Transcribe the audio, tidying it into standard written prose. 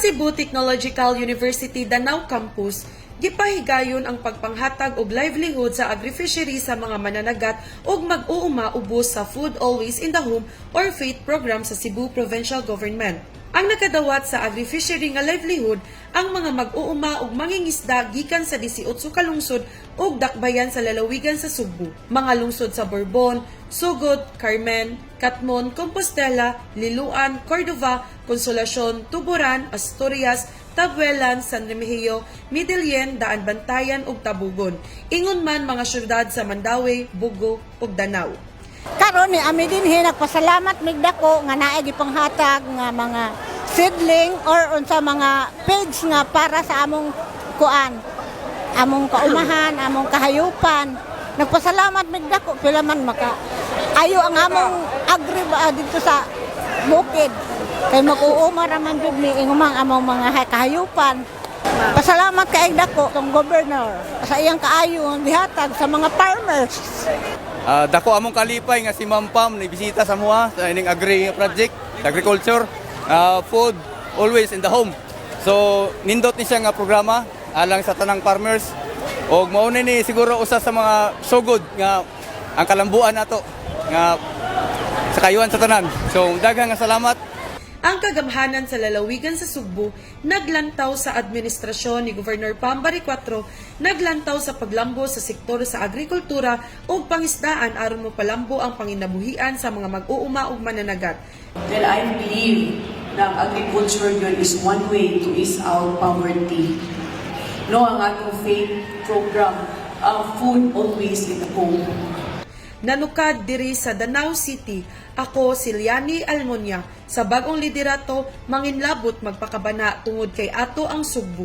Cebu Technological University Danao Campus, gipahigayon ang pagpanghatag og livelihood sa agri-fishery sa mga mananagat ug mag-uuma ubos sa Food Always in the Home or FAITH program sa Cebu Provincial Government. Ang nakadawat sa agri-fishery nga livelihood ang mga mag-uuma ug mangingisda gikan sa 18 ka lungsod ug dakbayan sa lalawigan sa Sugbo. Mga lungsod sa Borbon, Sogod, Carmen, Catmon, Compostela, Liloan, Cordova, Consolacion, Tuburan, Asturias, Tabuelan, San Remigio, Medellin, Daanbantayan ug Tabogon. Ingon man mga syudad sa Mandaue, Bogo ug Danao. Karon ni ami dinhi, nagpasalamat mig dako nga naay gipanghatag nga mga seedling or unsa mga feeds nga para sa among kuan, among kaumahan, among kahayupan. Nagpasalamat mig dako, pila man maka ayo ang among agri ba dito sa bukid. Kay mag-uuma ra man jud ni ingumang among mga kahayupan. Pasalamat kay dako tong governor sa iyang kaayo nga gihatag sa mga farmers. Dako among kalipay nga si Ma'am Pam ni bisita sa amoa sa ining agri project, agriculture, food always in the home. So nindot ni siya nga programa alang sa tanang farmers og mao ni siguro usa sa mga sugod nga ang kalambuan nato nga sa kayuan sa tanan. So daghang nga salamat. Ang kagamhanan sa lalawigan sa Sugbo naglantaw sa administrasyon ni Governor Pam Baricuatro, naglantaw sa paglambo sa sektor sa agrikultura ug pangisdaan aron mopalambo ang panginabuhian sa mga mag-uuma ug mananagat. Well, I believe na ang agriculture yun is one way to ease out poverty. No, ang atong FAITH program, food always in the home. Nanukad diri sa Danao City, ako si Liani Almonia sa bagong liderato, manginlabot magpakabana tungod kay ato ang Sugbo.